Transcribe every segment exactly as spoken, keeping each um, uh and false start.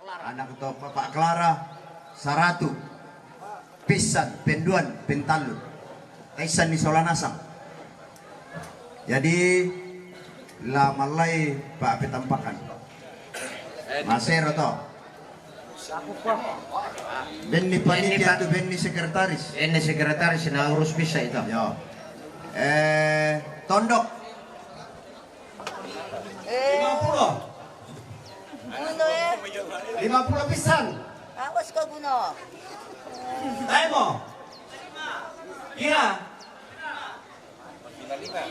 Anak to Bapak Clara, saratu. Pissan, penduan, pentallu. Taissan ni sola nasang. Jadi, la mallai pa petampakan. Masero to. Benni panitia tu, benni sekretaris. Ini sekretaris na urus bisa itu. Yo. Eh, tondok. Eh, lima puluh. Uno, eh. Lima puluh pissan. Awas ko, Guno. Taimo. Pira?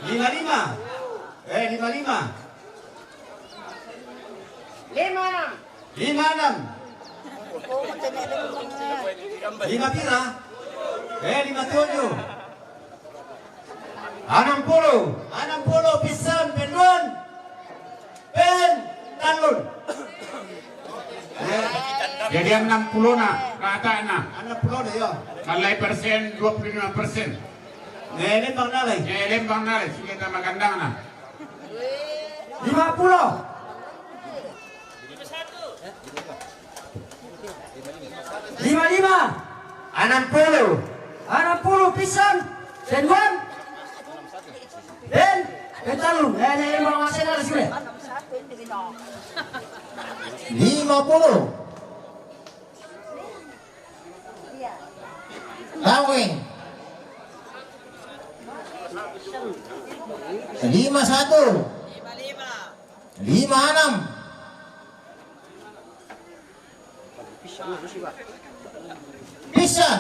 Lima lima. Eh, lima lima. Lima enam. Lima enam. Oh, macam ni ada memang, eh. Lima pira? Eh, lima tujuh. Anam puluh. Anam puluh pissan, penduan, pentallun. Ya. Jadi anam puluh na, rata na. Anam puluh na, ya. Malai persen, dua puluh lima persen. Ngelembang nalai. Ngelembang nalai, sudah tambah kandang na. Lima puluh. Lima lima. Anam puluh. Anam puluh pissan. Penduan. Pentallun. Eh, ini lima masih ada sini. Lima puluh. Tahu, eh? Lima satu. Lima enam. Pissan.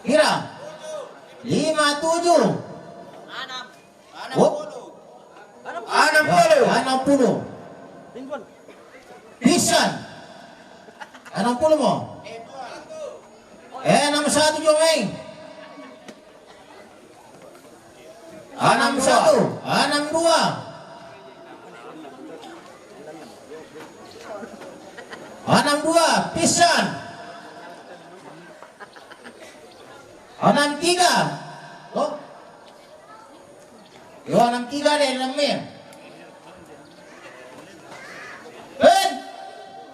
Pira? Lima tujuh. Oh. Anam puluh. Anam puluh. Pissan. Anam puluh mo. Eh, anam satu jo, eh. Anam satu, anam dua. Anam dua, pissan. Anam tiga. Oh. Yo, anam tiga deh, anam me. Pen.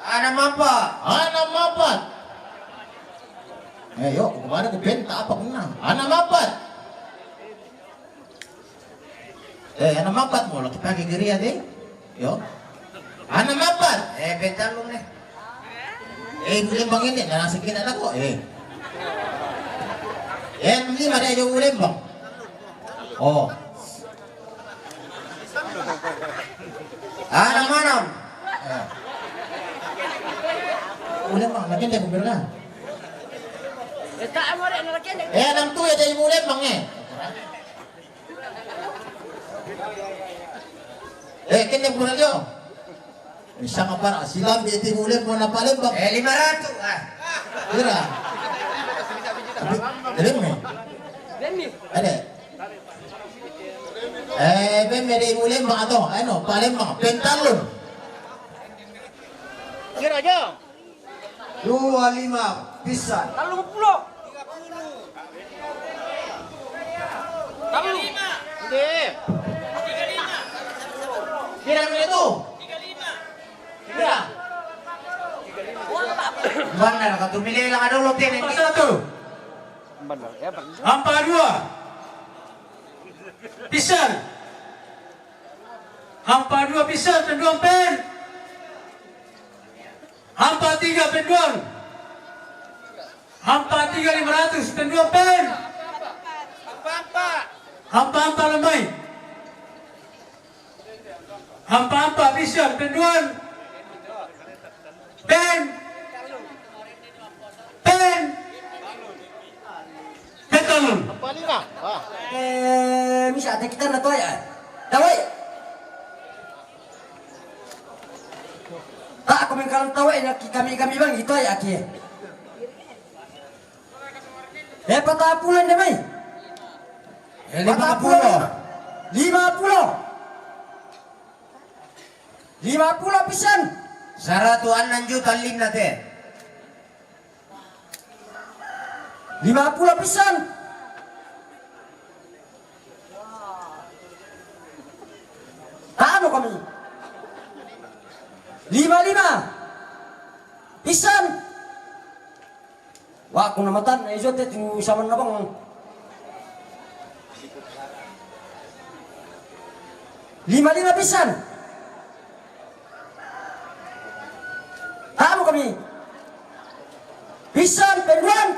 Anam apa? Anam apa? Eh, yo, kemana ku pen, tak apa kena. Anam apa? Eh, anam apa? Mau lagi pakai geria deh. Yo. Anam apa? Eh, pentallun deh. Eh, Ibu Lembang ini, nah, sekian anak kok, eh. Eh, ini mana aja Ibu Lembang? Oh. Anam, anam. Eh. Ibu Lembang, lagi dia kumpulkan. Eh, anam tu ya, jadi Ibu Lembang, eh. Eh, kene bulan yo. Bisa ngapa? Silam di Ibu Lembang, napa Lembang? Eh, lima ratus, ah. Pira? Lima. Ada. Eh, bemme di Ibu Lembang atau, anu, Palembang, pentallun. Kira aja. Dua lima pissan. Tellu puluh. Tellu. Nggih. Pira itu? Pira? Bener, katu milih lang ada lo tiene. Satu. Bener, ya, bener. Ampa dua. Pissan. Ampa dua pissan, penduan pen. Ampa tiga penduan. Ampa tiga lima ratus penduan pen. Ampa ampa lemai. Ampa ampa pissan penduan. Pen. Pen. Pentallun. Apa ni lah? Wah. Eh, misa ada kita na toy, ah. Tawai. Tak, aku mengkalang tawai na ki-, kami, kami bang, itu ya, ki. Eh, patappulo na mai. Eh, lima puluh. Lima puluh. Lima puluh pissan. Saratu annang juta linna te. Lima puluh pissan. Tano kami. Wa, ku na matan, ijo te tu saman na bang. Lima lima pisan. Tamu kami. Pisan penduan.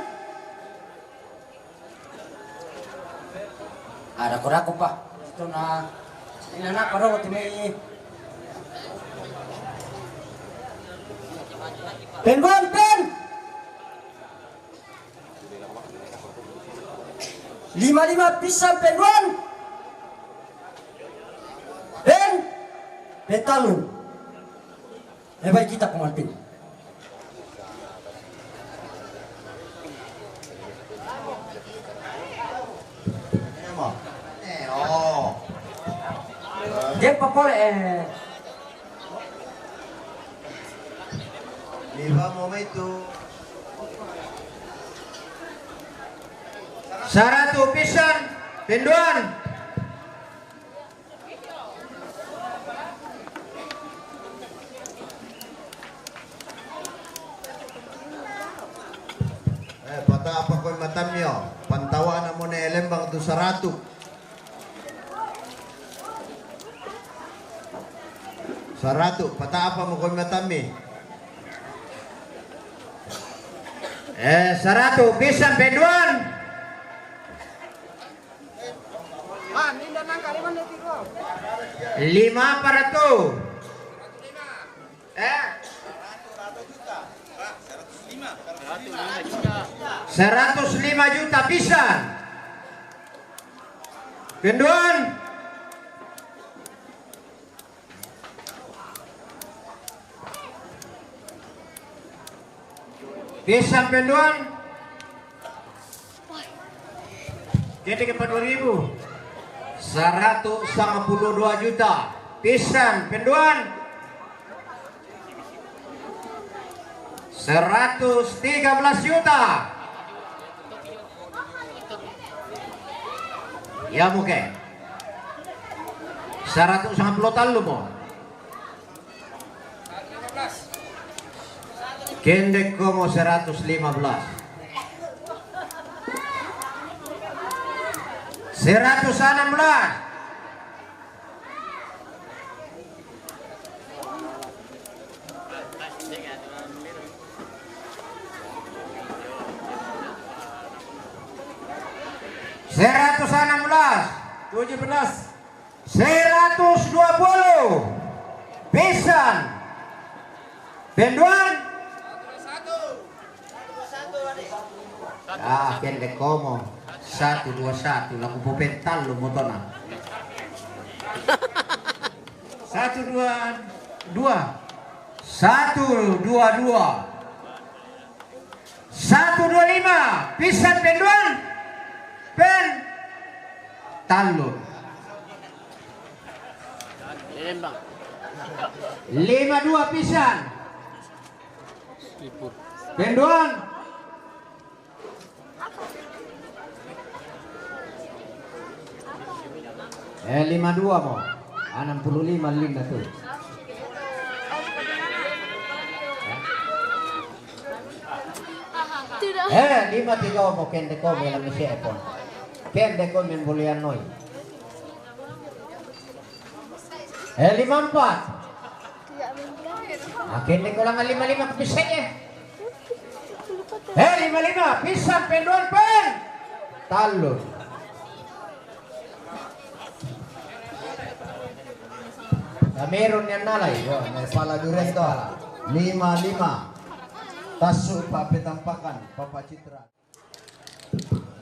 Ada kurako pa. Ito na. Ina na paro tu me. Penduan pen. Lima lima pisan penduan. Pen. Petalu. Eh, baik kita pengantin. Dia papole eh. Di ba mo mai tu. Saratu pisan penduan. Eh, pata apa koi matamyo? Pantawana mo ne elembang tu saratu. Saratu, pata apa mo koi matami? Eh, saratu, pisan penduan. Lima paratu. Eh? Seratus lima juta pisan. Penduan. Pisan penduan. Kete ke empat dua ribu. Seratus sama puluh dua juta. Pisan penduan. Seratus tiga belas juta. Ya, muke. Seratus sama puluh talu mo. Kendek komo seratus lima belas. Seratus enam belas. Seratus enam belas. Tujuh belas. Seratus dua puluh. Pisan. Penduan. Ah, kendek komo. Satu dua satu. Laku popen talu motona. Satu dua dua. Satu dua dua. Satu dua lima, pisan penduan, pen, talu. Lima dua pisan. Penduan. Eh, lima dua mo. Enam puluh lima lima tu. Eh, lima tiga mo, kendek ko, bela misi epon. Kendek ko, men bolian noi. Eh, lima empat. Akhirnya ko lang lima lima ke bisa eh. Eh, lima lima, pisan penduan pen. Talu. Kamerun yang nalai, wah, naik pala duren to. Lima lima. Tasu, Pak Petampakan, Bapak Citra.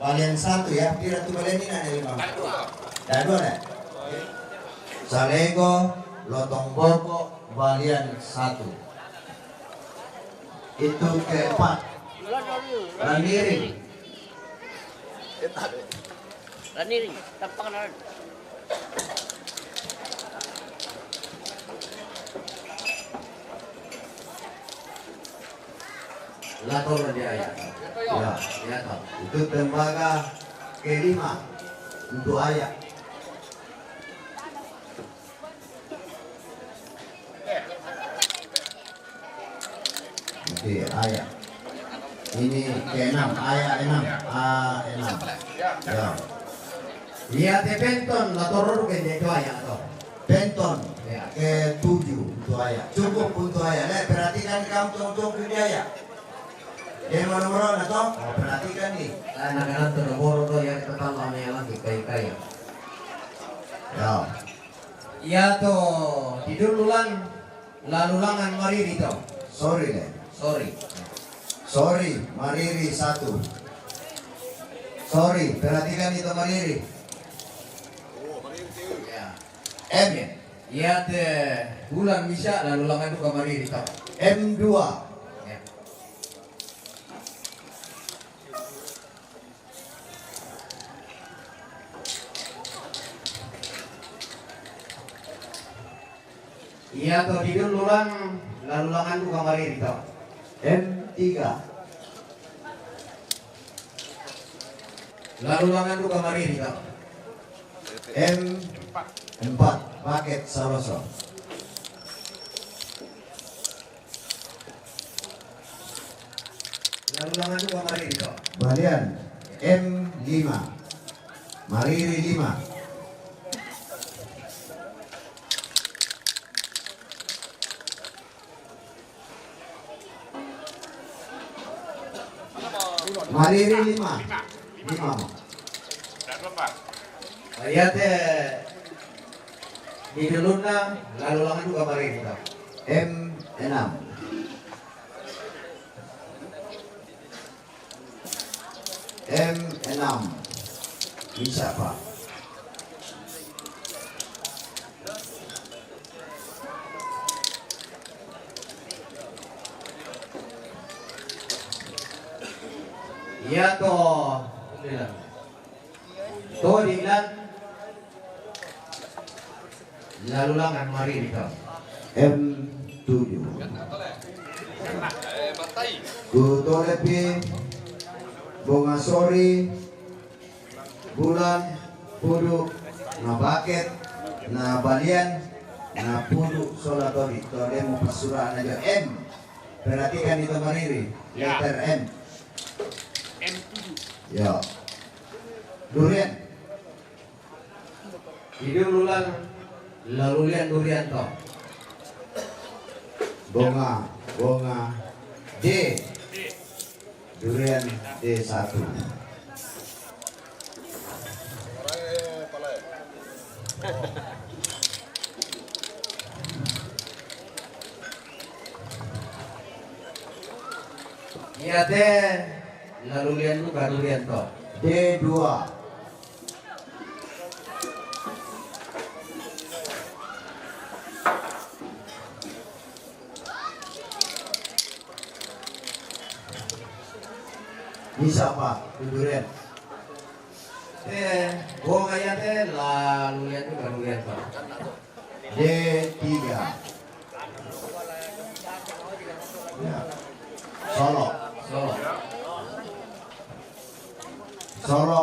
Balian satu ya, pira tu balian ini ada lima? Dah dua dah. Salego, Lotong Boko, balian satu. Itu keempat. Raniring. Raniring, tampang na. Lator dia ya. Ya, ya toh. Itu tembaga kelima untuk ayah. Oke, ayah. Ini keenam, aya enam. A enam. Ya. Iya, te penton, la tororo ke de itu aya to. Penton. Ya. Ketujuh itu aya. Cukup untuk aya. Le, perhatikan kamu tong-tong ke aya. Dia nomor-nomor na to? Oh, perhatikan ni. Anak-anak to nomor to yang kita tambah yang lagi kaya-kaya. Ya. Iya to, tidur lulan. Lalu langan mariri to. Sorry, le. Sorry. Sorry, mariri satu. Sorry, perhatikan itu mariri. Ya. M ya? Iya te bulan bisa lalu langan duka mariri to. M dua. Ya. Iya to, tidur lulan, lalu langan duka mariri to. M tiga. Lalu langan duka mariri to. M empat. Paket saloso. Lalu langan duka mariri to. Balian M lima. Mariri lima. Mariri lima. Lima mo. Ayate di dulunna lalu langan duka mariri to. M enam. M enam. Bisa, Pak. Iya to. Bilang. To dibilang. Lalu langan mariri to. M tujuh. Ku tolepi, bonga sori, bulan, pudu, na paket, na balian, na pudu, sola todi, to demo pasura na jo M. Perhatikan itu mariri, ya. Letter M. M tujuh. Ya. Durian. Tidur lulan, lalu lian durian to. Bonga, bonga. D. Durian D satu. Iya te, lalu lian duka durian to. D dua. Bisa, Pak, durian. Eh, bonga iya te, lalu lian duka durian to. D tiga. Ya. Solo. Solo. Solo.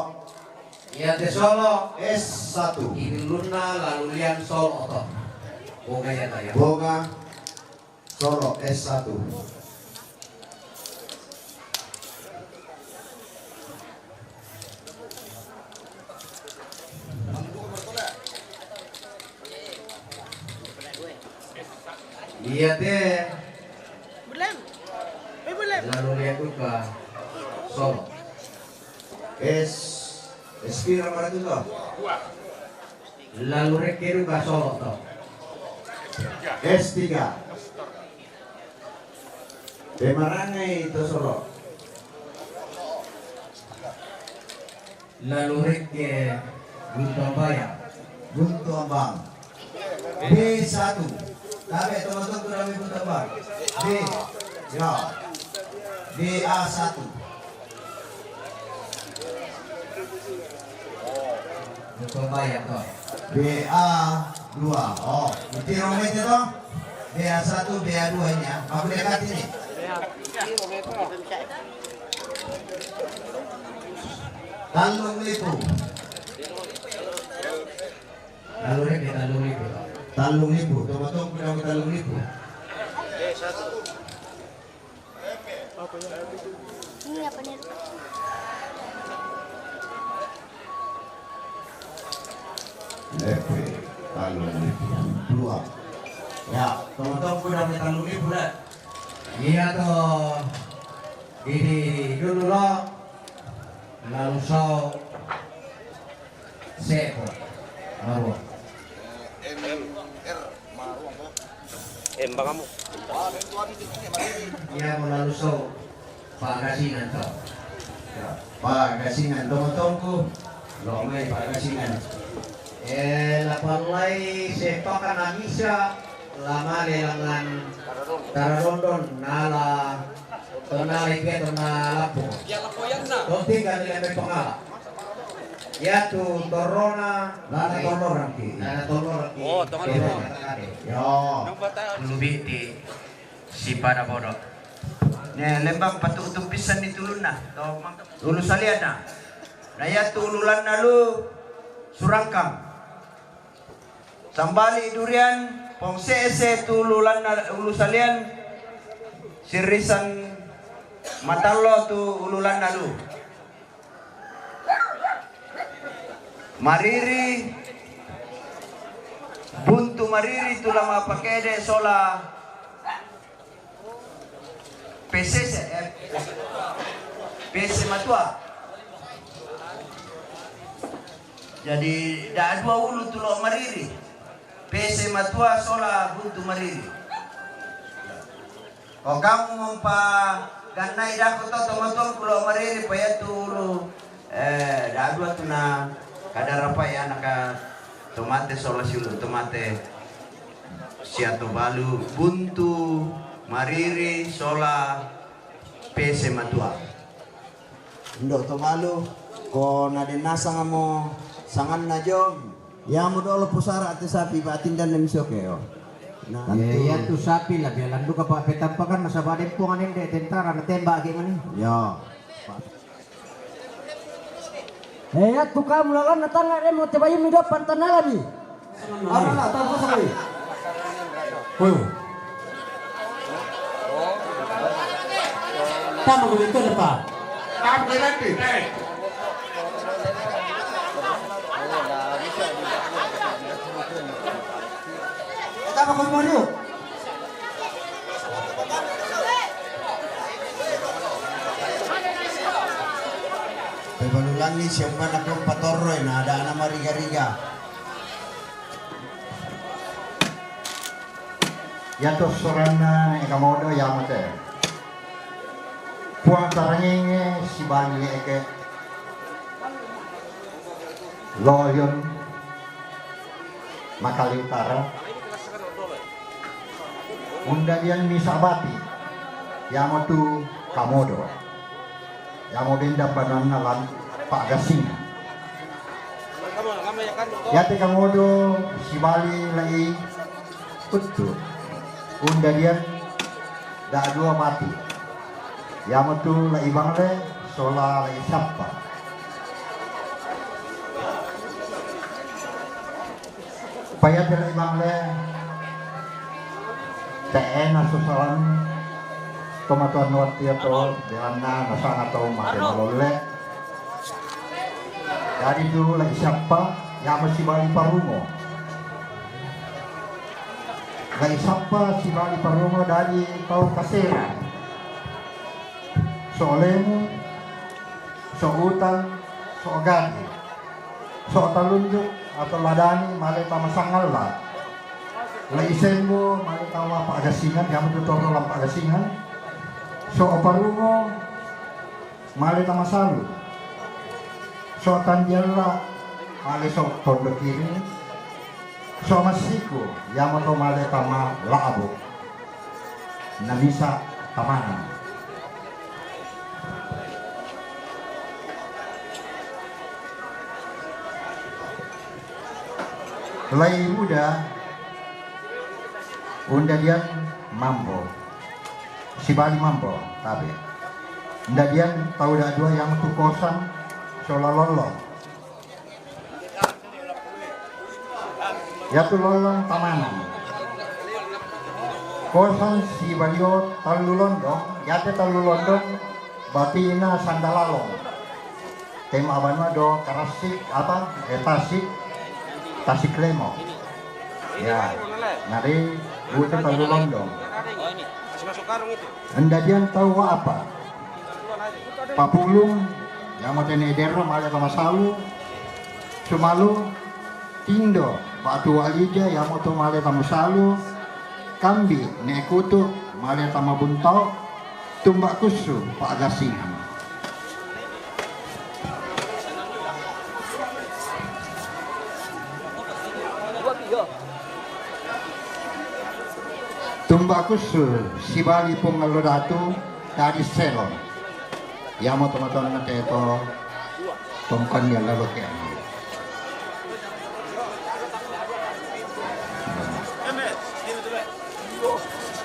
Iya te solo. S satu. Ini lunna lalu lian solo to. Bonga iya ta ya. Bonga solo S satu. Iya te. Belum. Eh, belum. Lalu lian duka solo. S, S pira mara tu to? Lalu rekke duka solo to. S tiga. Pemarangai to solo. Lalu rekke Guntu Ambaya. Guntu Ambang. B satu. Tabe, toma-toma tu rame Guntu Ambang. B. Ya. B A satu. Guntu Ambaya to. B A dua. Oh, itu rame itu to. B A satu, B A dua ini ya. Aku dekat ini. Tallung lipu. Lalu rekke tallung lipu. Tallung lipu. Toma-toma ku dong tallung lipu. Ini apa nih? Lepe, talung lipu dua. Ya, tong-tong ku dame talung lipu la. Iya to. Ini dulu lo. Lalu so. Sepo. Marua. Em, bang kamu. Iya, mau lalu so. Pagasingan to. Ya, pagasingan, tong-tong ku. Lo mai pagasingan. Eh, lapalai sepakan amisa, lamale langan tararondon, nala, tonala ipia tona lapu. Tong tinggal di lembe pangala. Yatu torona, nana tororang ki. Nana tororang ki. Oh, tongan tororang. Yo. Nang batang. Lubiti. Si pada bodo. Ne lembang patutu pisan di tulunna. To mangka ulu salianna. Na yatu ululanna lu surangkang. Sambali durian, pong sese tu ululanna ulu salian. Sirisan matallo tu ululanna lu. Mariri, buntu mariri tu lama pakede sola P C C, eh, P C matua. Jadi da dua ulu tu lo mariri. P C matua sola buntu mariri. O kamu mampa gannai dako to tomatuang kulo mariri payatu ulu, eh, dadua tuna kadarapai anaka tomate sola siulu tomate siato balu buntu mariri sola P C matua. Ndo to balu ko na den nasang amo sanganna jom. Yamo dolo pusara ate sapi batin dan nem siokeo. Nah, ya, tu sapi lah bialan duka pa petampakan nasaba dempong anin de tentara na tembak ke mani. Ya. Eh, ya tu kamu lalan na tanga demo te bayu mi dopan tanalami. Ano na tau ko sa kayo. Hoy. Tama ko dito na pa. Tama ko dito, eh. Tama ko mo. Pebalulangi siapa nak patorroi na ada anak mariga-riga. Yato soranna eka modo yamo te. Puang tarangenge sibali eke loyon makali utara. Undalian misa bati yamo tu kamodo. Yamo benda pananna lan pagasingan. Yate kamodo sibali lai uttu. Undalian da dua mati. Yamo tu lai bangle sola lai sappa. Payah pela imam le. Te'ena susalan tomatuan nuat tia to belanna nasana tau mate malolle. Jadi tu lai sappa yamo sibali parungo. Lai sappa sibali parungo dari tau kasera. So'lemu, so'utang, so'gadi. So'talunjuk atau ladani male tama sangalla. Lai isembo male tama pa'gasingan, yamo tu torro lam pa'gasingan. So'parungo male tama salu. So'tandialla male so'tondo kiri. So'massiku yamo to male tama la'bo. Namisa tamana. Lai uda undalian mambo. Sibali mambo tabe. Undalian tau da dua yamo tu kosan sola lollo. Yatu lolong tamanan. Kosan sibalio Tallu Londong, yate Tallu Londong, batina Sandalalong. Tema abana do Karasik apa? Eh, Tasik, Tasik Lemo. Ya, nari buta Tallu Londong. Ndadian tau apa? Papulung, yamo tene dero male tamasalu, sumalu, tindo, batu walija, yamo to male tamasalu, kambi, ne kutu, male tamabuntau, tumbak kusu, Pak Gasingan. Tumbak kusu, sibali pung allo datu, dadi selon. Yamo to matonna teto, tongkon ya lalo ke.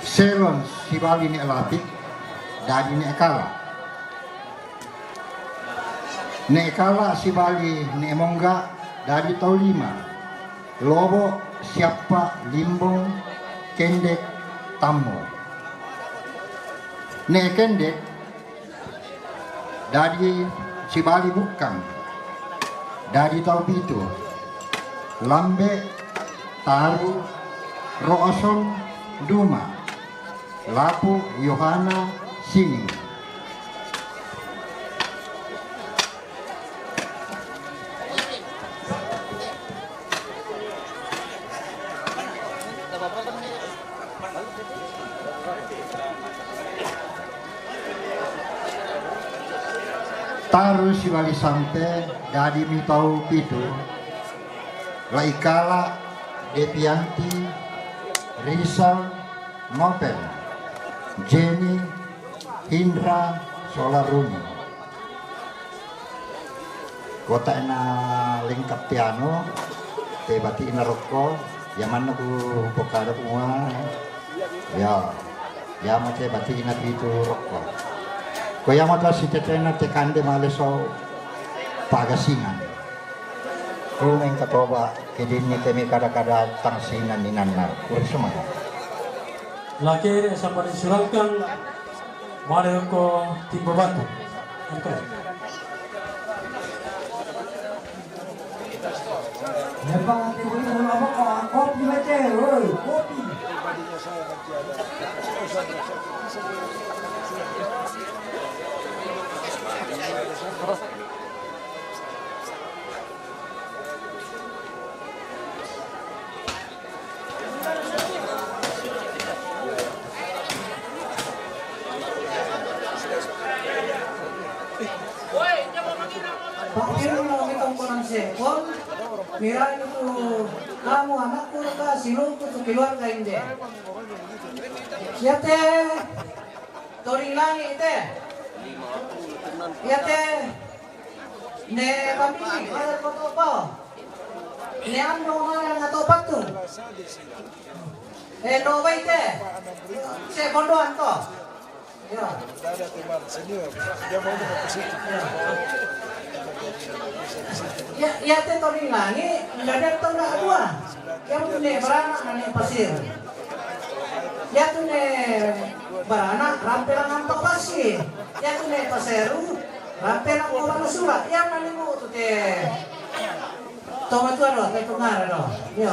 Selon sibali ne lapik, dadi ne kala. Ne kala sibali ne mongga, dadi tau lima. Lobo, siappa, limbong, kendek, tammo. Ne kendek, dadi sibali bukkang, dadi tau pitu, lambe, taru, ro'osong, duma, lapu, yohana, sining. Taru sibali sampe, dadi mitau pitu, Laikala, Depianti, Rizal, Novel, Jenny, Hindra, sola Rumi. Kota ena lengkap tiano, te bati ina rokko, yamanna ku pokada kumua, ya, yamo te bati ina pitu rokko. Ko yamo to sitetena te kande male so pagasingan. Ku mengkatoba kedinni temi kada-kada tangsinan ninanna. Kuri sumana. Lakere sampai disurangkan. Mare ko timbo batu. Engkai. Lepas nanti boleh kalau apa kau kopi baca, oi, kopi. Pakirno mi tongkonan sekon, mirani tu kamu anakku ka silungku tu keluarga inde. Yate, toring langi te. Yate, ne bambini, mare koto po. Ne ando mare ngato patung. Eh, no baite. Se bondo anto. Ya. Ya, ya te toring langi, ndada tau na dua. Ya tu ne barana nane pasir. Ya tu ne barana rampe langan pa pasi. Ya tu ne paseru rampe langan pa sura. Ya nane mo tu te. Toma tu ado, te tungara do. Ya.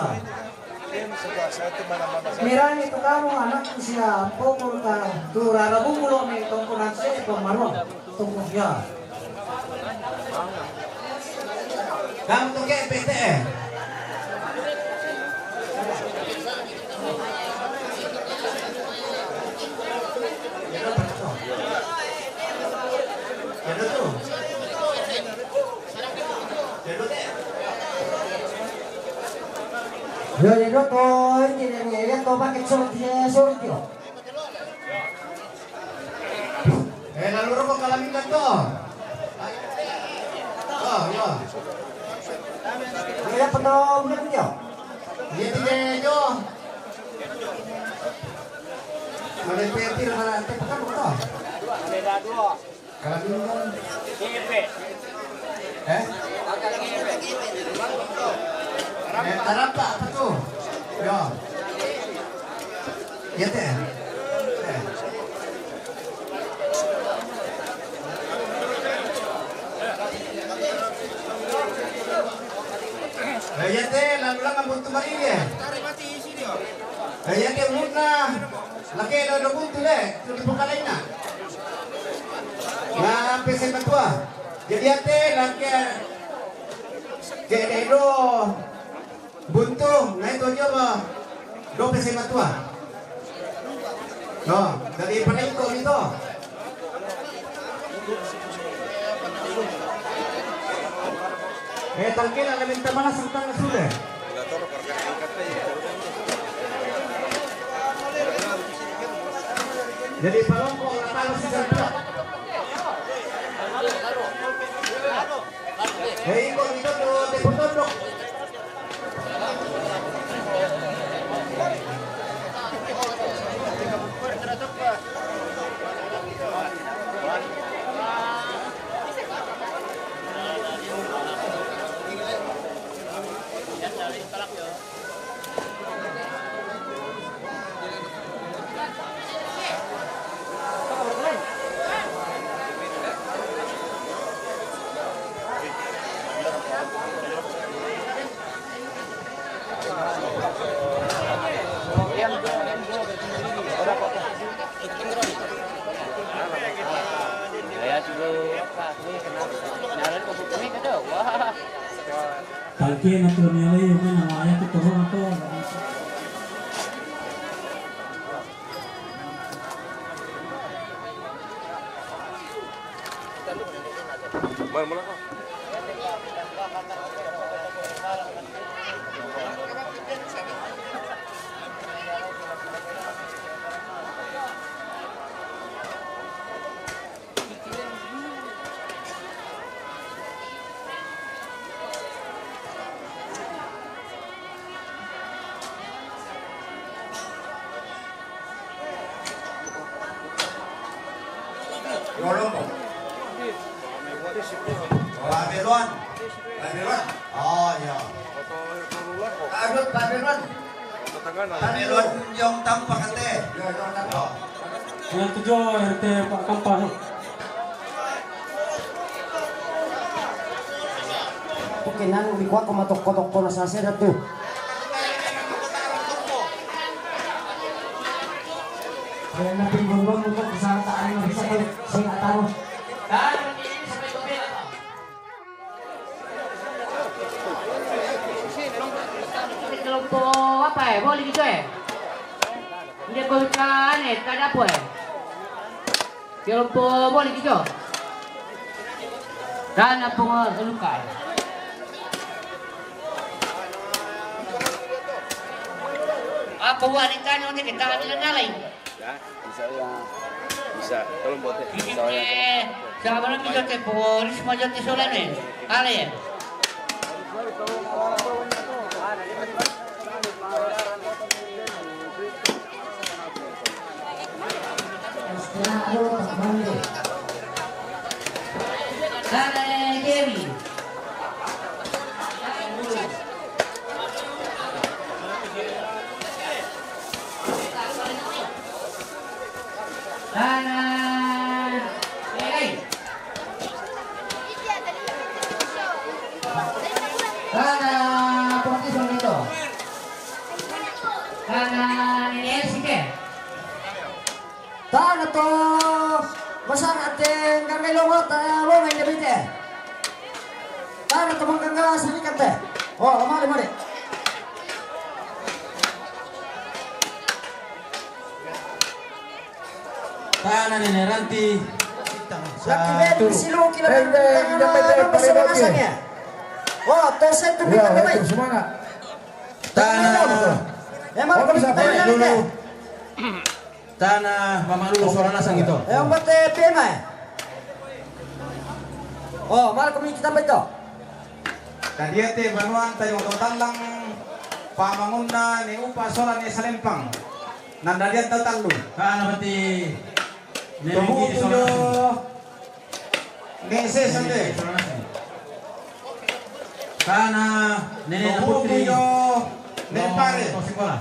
Mirani tu kamu anakku sia pokol ka tu rara buku lo me tongkonan se pemaro tongkon ya. Kamu tu ke P T M. Yo, yo, to, ini, ini, ini, to, pakai short, ya, short, yo. Eh, lalu rokok kalamin kan to. Oh, yo. Yo, ya, penuh, bener, yo. Iya, tiga, yo. Ada P T, ada P T, kan, to. Kalau minum. Eh? Eh, tarapa apa tu? Ya. Iyate. Iyate, lalu lang ang buntu mari ye. Iyate, muna. Laki na do buntu le, tu di bukalay na. Na pese matua. Jadi ate, laki ke do buntu, na ito nyo ba? Do pese matua. No, jadi panay ko dito. Eh, tangkil ang naminta mana sentang sudah. Jadi palongko ang natalo si Santua. Eh, iko dito do tipo tondok. Kaya siguro, apa, ini kenapa? Nyaran ko po kami kada. Wah. Tangke na tu niya yung mga ayat ko, turo na to. Lolompo. Pameluan. Pameluan. Oh, iya. Adut pameluan. Pameluan yang tampak ate. Yang tujuh R T Pak Kampar. Oke, nan uli kuat ko matoko-toko na sase datu. Kaya na pinggol-gol untuk kesalahan tak ada yang bisa tuh. Saya nggak tahu. Kelompok apa ya? Boleh gitu ya? Hindi ko ka, ano eh, kada po eh. Pero po, boleh gitu. Kana po nga, ano ka? Apa buat ni tanya ni kita ambil nalai? Ya, bisa ya. Bisa. Tolong buat. Bisa ya. Eh, sama na bisa te po, ni suma jate sola ni. Ale. Kana, eh, kana, Pokis Bonito. Kana, Nene Sike. Tana to, masana te, ngarngai longo, ta, longo, ina bite. Tana to, mangkanga, sani kante. Oh, mari, mari. Tana ni Neranti. Laki Ben, siluki na Ben, Ben, Ben, Ben, Ben, Ben, Ben. Oh, to setu. Ya, kita baik. Semangat. Tana. Emang kita dulu. Tana, mamalulu sola nasang ito. Eh, ang bate P M I. Oh, mala ko mi kita baito. Kadiate banuan tayo to tallang pamangunna ni upa sola ni Salempang. Nanda diyan tatallu. Kana bati. Tumutu yo. Nese sande. Kana Nene na Putri. Yo, ne pare. Ko sekolah.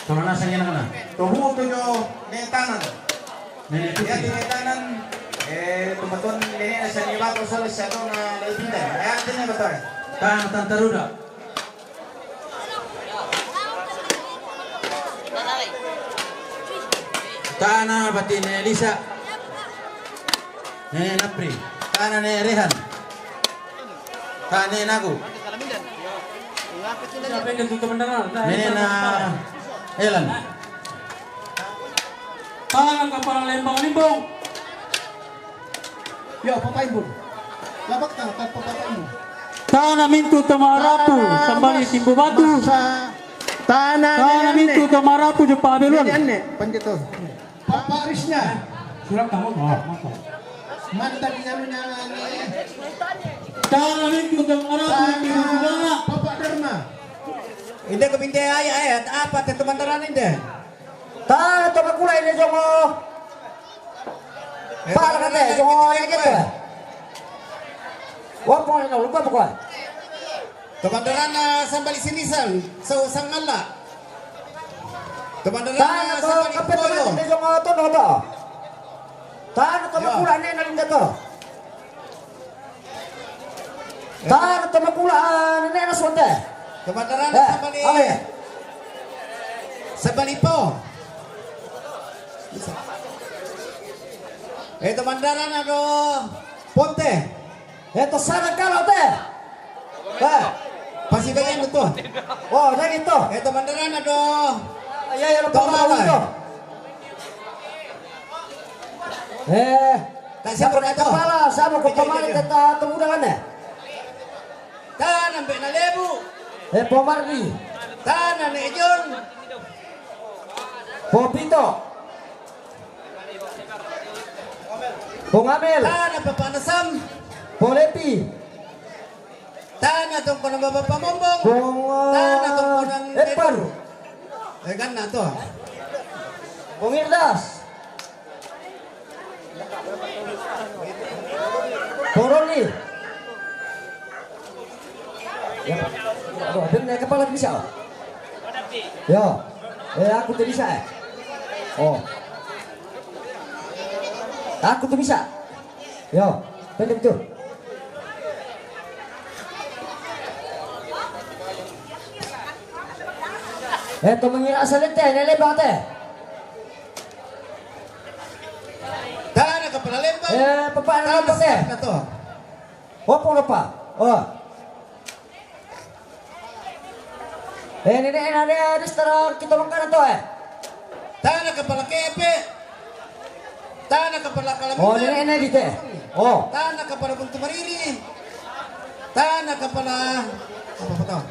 Tolo nasang ina kana. Tobu tu jo ne tanan. Nene Putri. Ya, ne tanan. Eh, tumatun nene na sani batu solo sa tona lagi pindah. Ya, artinya betul. Tana Tantaruda. Tana bati ne Lisa. Nene Napri. Tana ne Rehan. Tana ne Nagu. Siapa yang ganti komandan? Nene na Elan. Tana kapala Lembang Limbong. Yo, Papa Imbun. Labak tana, Papa Imbun. Tana Mintu Tamarapu, Tana sambali Mas Timbu Batu. Masa Tana Tana Nene Mintu Anne. Tamarapu jo Pabeluan. Nene Anne, panjito. Papa Risna. Surat kamu? Oh, masa. Mantap, ya, menangani. Tana Mintu Tamarapu, Tana Timbu Batu. Papa Dharma. Inde ko binte aya, aya, apa te teman-teman inde? Tana to makula inde jongo. Pala kate, jongo aya gitu. Wapo na lupa pokoknya. Teman-teman, eh, sambali sinisan, so sangala. Teman-teman, Tana eh, to sambali kapet polo. Teman inde jongo to no to. Tana to Ya. Makula ne na inde to. Tana to makula, ah, nene na sonte. Teman-teman, eh, sambali. Oke. Sambali po. Eh, teman-teman, ado ponte. Eh, to sana kalau te. Eh. Pasi bagian betul. Oh, lagi to. Eh, teman-teman, ado. Ya, ya, lupa. Tolong, tahu lah. Itu. Eh, tak siapa kata. Kepala, sama ko pamali kata temu dengan eh. Tana mbe na Lebu. Eh, Pomardi. Tana ne John. Popito. Pongamel. Tana Papa Nasam. Polepi. Tana tongkonan Bapa Pamombong. Pong, eh, Tana tongkonan Epan. Edu. Eh, kan na to. Pongirdas. Poroni. Ya. Aduh, ben, eh, kepala bisa. Ya. Eh, aku tuh bisa, eh. Oh. Aku tuh bisa. Yo, pendek tu. Eh, to mengira salete, ne lebate. Tana kapala Lembang. Eh, papa Tana lebate. Saka to. Opo lupa. Oh. Eh, nene, eh, nene, eh, di setara kita makan atau, eh? Tana kapala Kepe. Tana kapala Kalamina. Oh, nene, eh, nene, di te. Oh. Tana kapala Buntu Mariri. Tana kapala, apa, apa tau?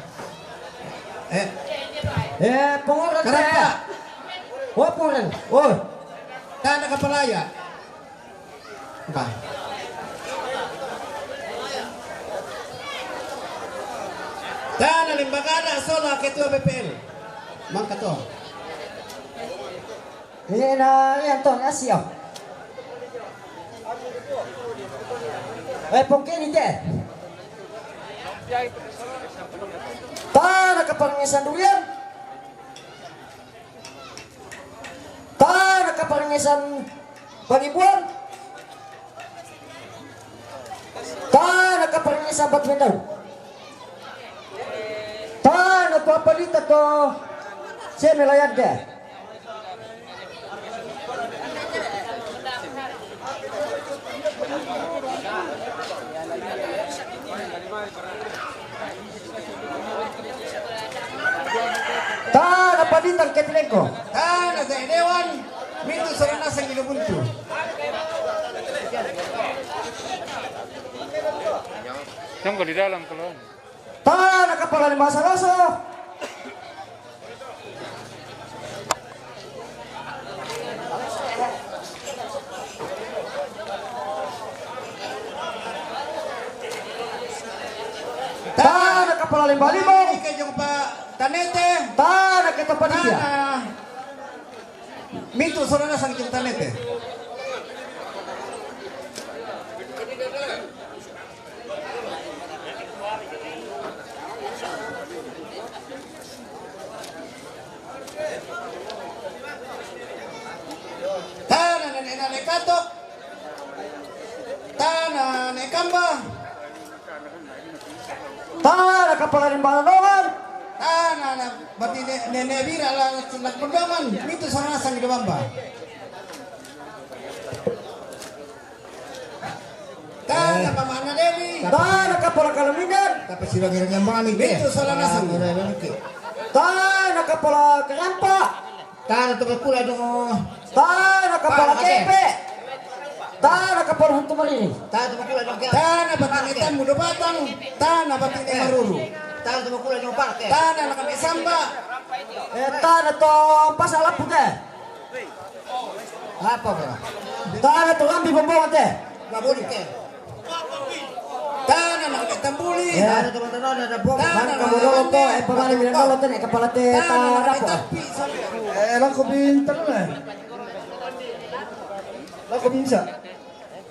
Eh. Eh, pengoran te. Karapa. Oh, pengoran. Oh. Tana kapala ya. Ba. Tana Limbagada sola ketua B P L. Mangkato. Ini na, ini Anton, asio. Eh, pokoknya ini deh. Tana kaparangesan durian. Tana kaparangesan Panibuan. Tana kaparangesan Batu Mendau. Tana to apalita to seme layar de. Tana Paditang Ketilengko. Tana Dewan. Mintu Soranasang Ilubuntu. Tunggu di dalam kalau. Tana kapala ni Masaraso. Tana kapala Limbalimo. Ike jong pa Tanete. Tana keta panitia. Tana. Mintu Soranasang jong Tanete. Tana kapala ni Bananongan. Tana na bati ne, ne, ne bira la, la Bananongan. Mitu Solanasang i Dobamba. Tana pamana Dewi. Tana kapala Kalaminan. Tapi sila ngira nyambani, be. Mitu Solanasang. Ah, ora, ora, oke. Tana kapala Karampa. Tana to makula dong. Tana kapala Kepe. Tana kapala Huntu Malini. Tana to makula dong. Tana batang itam mudo batang. Tana batang itam maruru. Tana to makula dong parke. Tana nakame samba. Eh, tana to pasa lapu te. Apa, bro? Tana to lambi bombongan te. Nggak boleh, ke. Tana na tambuli. Ya. Tana to, tana to, tana to. Tana na, tana to, eh, pamana mina nolo te, ne kapala te, tana to. Eh, lako bintang na. Lako binsa.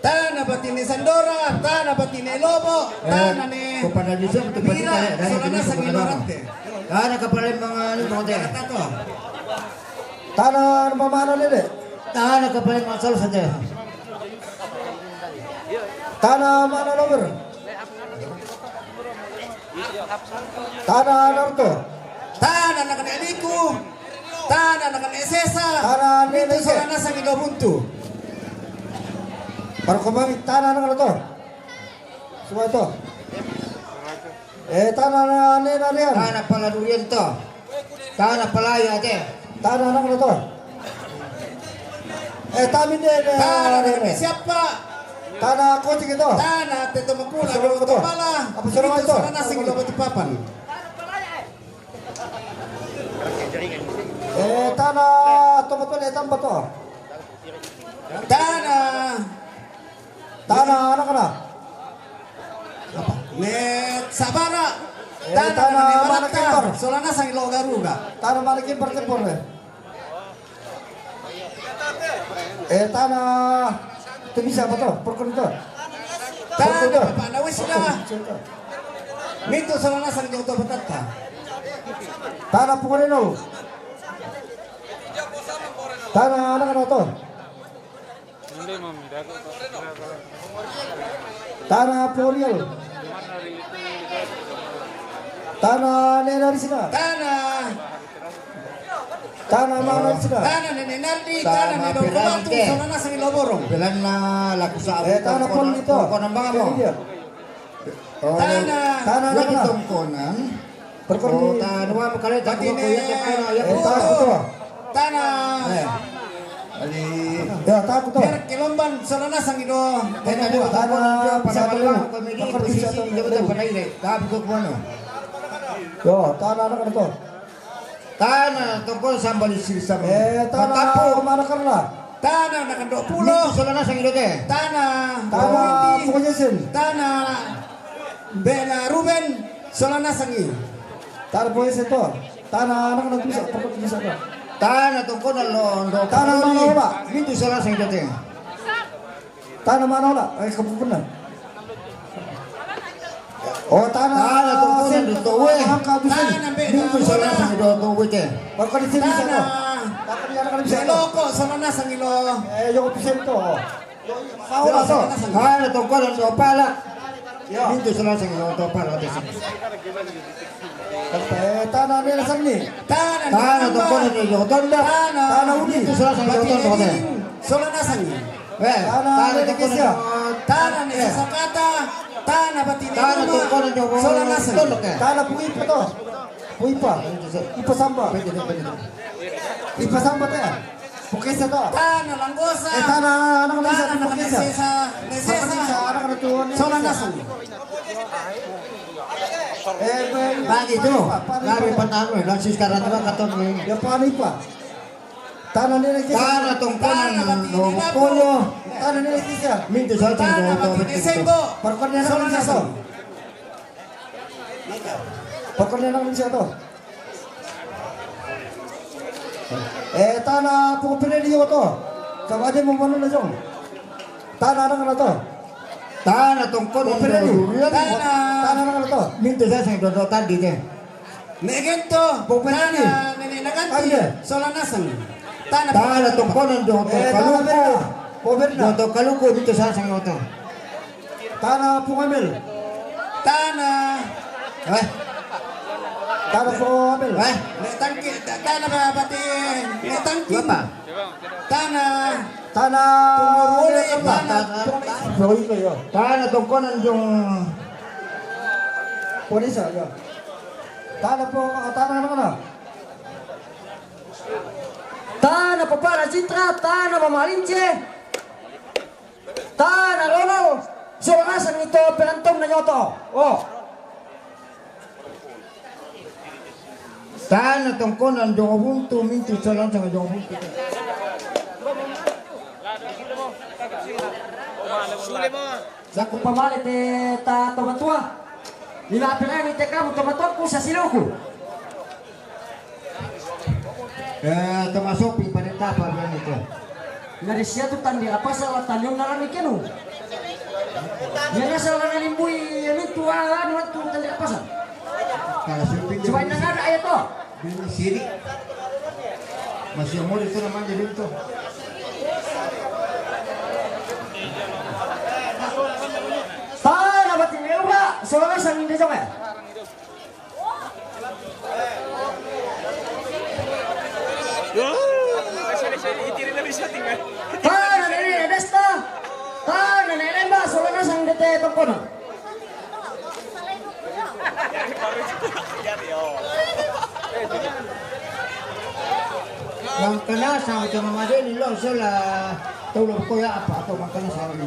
Tana batine Sandora, tana batine Lobo, eh, tana ne. Ko pada bisa betul betul. Mira, ya, dari Solanasang i Norante. Tana kapala manga ni mote. Tana pamana ne de. Tana kapala manga Sala sate. Tana mana nomor? Tana Naruto. Tana nakane Liku. Tana nakane Sesa. Tana Mitu Nene. Solanasang i Dobuntu. Parkomami tana nakane to. Semua to. Eh, tana na, ne, na, ne. Tana pala durian to. Tana pala ya te. Tana na, na, to. Eh, tami ne, ne, tana ne, ne. Siapa? Tana koti ke to. Tana te to makula, suruh ke to. Pala. Apa suruh itu? Solanasang i Lobo Tipapan. Eh, tana to, to, ne, tamba to. Tana. Tana, anak-anak. Apa? Ne Sabara. Eh, tana, tana ne mana Malaka. Kembar. Solanasang i Logaruga. Tana mana Kembar tempor, eh. Eh, tana. Itu bisa apa tuh? Perkon itu. Tana, perkon itu. Papa Nawis dah. Mitu Solanasang i Loto Batata. Tana pukul nol. Tana anak-anak tuh. Tana Poriel. Tana Nena Risina. Tana. Tana Mama Risina. Tana Nene Nardi. Tana Nene Batu. Solanasang i Loborong. Belanna laku sa. Eh, tana Poli to. Kona mama. Iya. Oh, tana, tana, tana. Tongkonan. Perkon. Oh, tana wa makale tana. Batine. Ko ya, ya, ya. Eh, tana to. Tana. Eh. Ali. Ya, tana to. Biar kelomban Solanasang i Do. Tana, tana, pada satu. Komedi, perkon posisi bisa di Jakarta pada ini. Tapi kok mana? Yo, tana, tana to. Tana tongkonan sambali siri sambali. Eh, tana mana karena? Tana nakandok pulo. Mitu Solanasang i Lote. Tana. Tana Pukul Jason. Tana Bena Ruben Solanasang i. Tana Pukul Jason to. Tana anak-anak bisa, pokok bisa to. Tana tongkonan lo, lo. Tana mana, Pak? Mitu Solanasang i Lote. Tana mana ola? Eh, kapupunan. Oh, tana. Tana tongkonan Dotowe. Angka Dusun. Tana be. Mitu Solanasang i Dotowe te. Bakal di sini sana. Bakal di anak-anak bisa. Loko Solanasang i Lo. Eh, yo Pisento. Mau lah so. Tana tongkonan Dopala. Yo. Mitu Solanasang i Dopala te. Eh, tana Nena Sangni. Tana. Tana tongkonan Dotonda. Tana. Tana Uni. Mitu Solanasang i Dotonda te. Solanasang i. Eh, tana, tana ne Kisia. Tana ne Sakata, tana batine. Tana Uma, tongkonan Solanasang. Tana Puipa to. Puipa. Ipa Samba. Ipa Samba te. Pukesa to. Tana Langgosa. Eh, tana, anak Langgosa, tana Pukesa. Sesa, ne Sesa. Pukesa, anak Langgosa. Solanasang. Eh, bagi tu. Kami patah, dan si sekarang tu katon ni. Ya, Panipa. Tana Nena Kisia. Tana tongkonan Dotowe. Tana Nena Kisia. Mitu Solanasang i Dotowe. Perkon Nena Kisia to. Perkon Nena Kisia to. Eh, tana Pukul Pene di Yoto. Coba aja mau mana jong. Tana anak-anak to. Tana tongkonan Pukul Pene di. Durian. Tana. Tana anak-anak to. Mitu Solanasang i Dotowe tadi ke. Negento, Boben tana ini. Nene Naganti, ah, iya. Solanasang. Tana tongkonan Dotowe. Eh, tana Kaluku. Bena. Boben. Dotowe Kaluku, Mitu Solanasang i Dotowe. Tana Pungambil. Tana. Eh? Tana Pungambil. Eh? Nek tangki, ta-, tana ba-, bati, nek tangki. Apa? Tana. Tana. Tunggu, apa? Tana. Tana. Tana tongkonan jong Ponesa, ya. Tana po, tana, tana. Tana Papara Citra, tana Mama Lince. Tana Ronald, sola nasang ito penonton na nyoto. Oh. Tana tongkonan jong Ubuntu, mintu sola nasang jong Ubuntu. Sule mo. Saku pamale te ta tomatua. Lima perani te kamu tomatuaku sasiluku. Eh, termasuk pi pada tapa bilang itu. Nari sia tu tandi apa salah tandi naran ikenu. Ya nasa orang limbui ya itu ah anu tu tandi apa salah. Kalau supin. Coba nang ada ayat to. Bini siri. Masih umur itu namanya dulu tuh. Tana bati ne ura, sola nasang inde jong e. Tana nene Desta, tana nene Ba, sola nasang inde te tongkonan. Mangkana sama cuma madeni lo sola tau lo koya apa atau mangkana sama ni.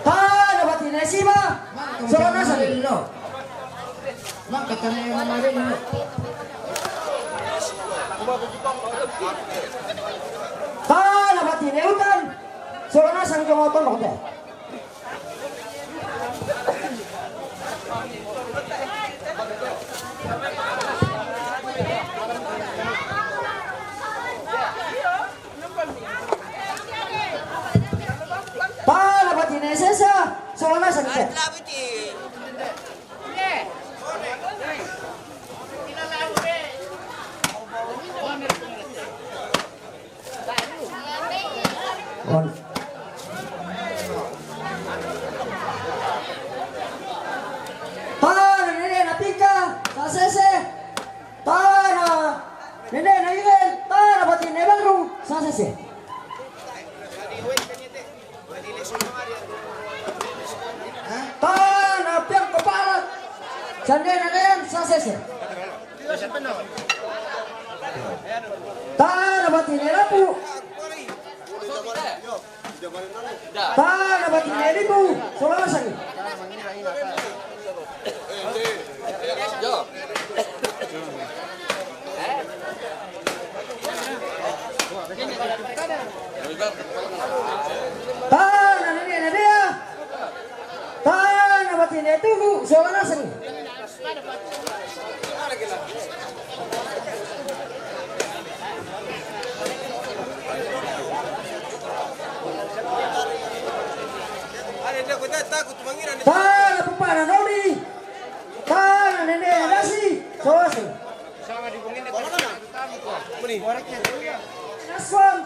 Tana bati ne Siba, sola nasang. Madeni lo. Mangkana madeni lo. Tana bati ne Utan, sola nasang jong Utan lo te. Tana bati ne Sesa, sola nasang te. On. Tana nene na Pika, sa sese. Tana nene na Iren, tana bati ne Bangru, sa sese. Tana piang kepala. Sandena nen sa sese. Tana bati ne Lapu. Tana bati ne Lipu. Sola nasang. Tana nene na Dea. Tana bati ne Tugu, sola nasang. Tana Papara Noni. Tana nene na Dasi, sola nasang. Naswan.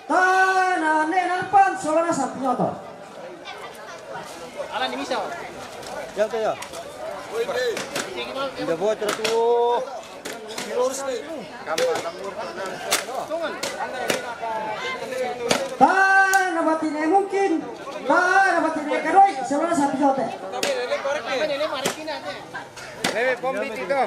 Tana nene na Alpan, sola nasang pinyoto. Alan di misa. Ya, ya. Inda bocor tu. Tana bati ne Mungkin. Tana bati ne Kadoi, sola nasang pinyoto. Lebe pombi tito.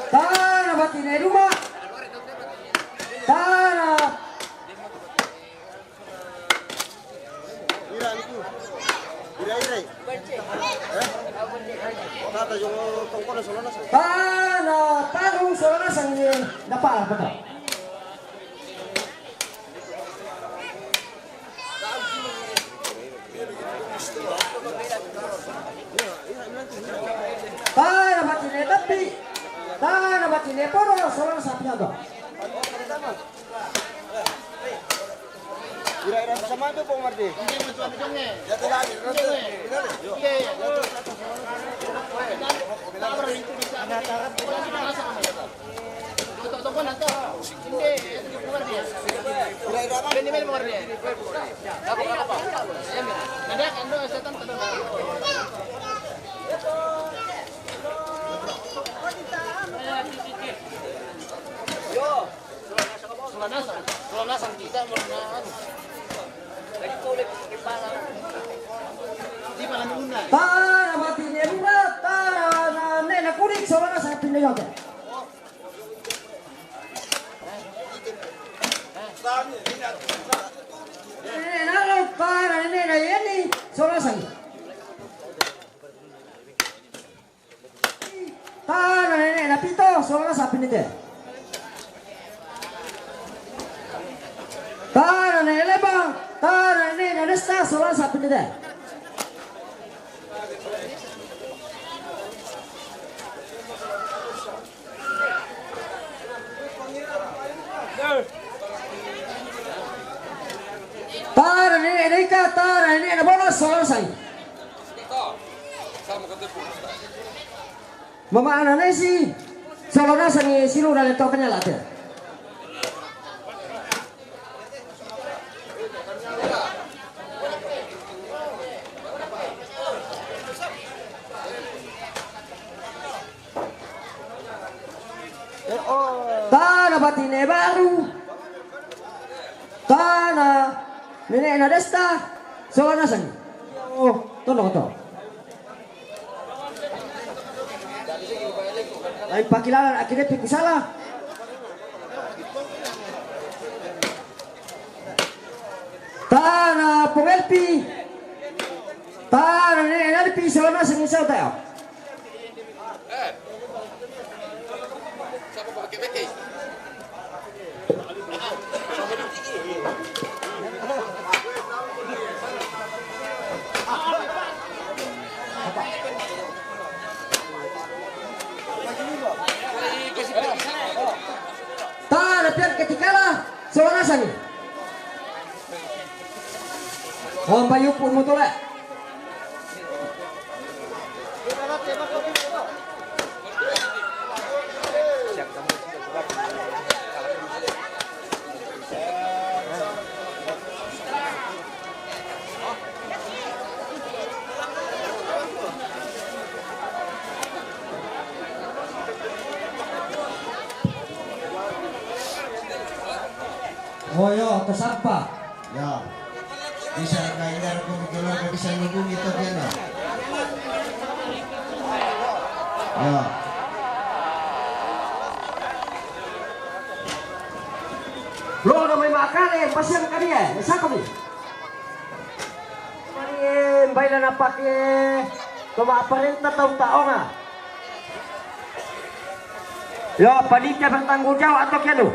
Tana bati ne Duma. Tana. Ira itu. Ira, ira. Eh? Tata jong tongkonan sola nasang. Tana Tarung sola nasang ni dapat apa tak? Tana bati ne Tapi. Tana bati ne Poro, sola nasang pinyoto. Sama tu, Bung Mardi. Yo. Sulanasang, sulanasang kita mau na anu. Lagi boleh pakai pala. Di mana una? Tara bati ne rura, tara na ne na kurik, sulanasang pinda yote. Ne na lo, tara ne na yeni, sulanasang. Tara ne na pito, sulanasang pinite. Tara ne leba, tara ne na desta, sulanasang pinite. Tara ne na ika, tara ne na bola, sulanasang. Mama ana nesi, sulanasang ni silu na le tokanya late. Tana bati ne baru. Tana ne na desta. Sulanasang. Oh, tono to. Lain pakilalan akhirnya piku salah. Tana Pung Elpi. Tana ne Elpi, sulanasang ni sau tayo. Tana pian ketikala, sulanasang. Homba yupu mutole. Oh yo, tersapa. Ya. Bisa kaingar ko keluarga bisa ngubungi to pian. Ya. Lo na mai makale, pasian kadi e, sako mi. Mani, mbai na napake, toma aparenta tau taonga. Yo, panitia bertanggung jawab atau kianu?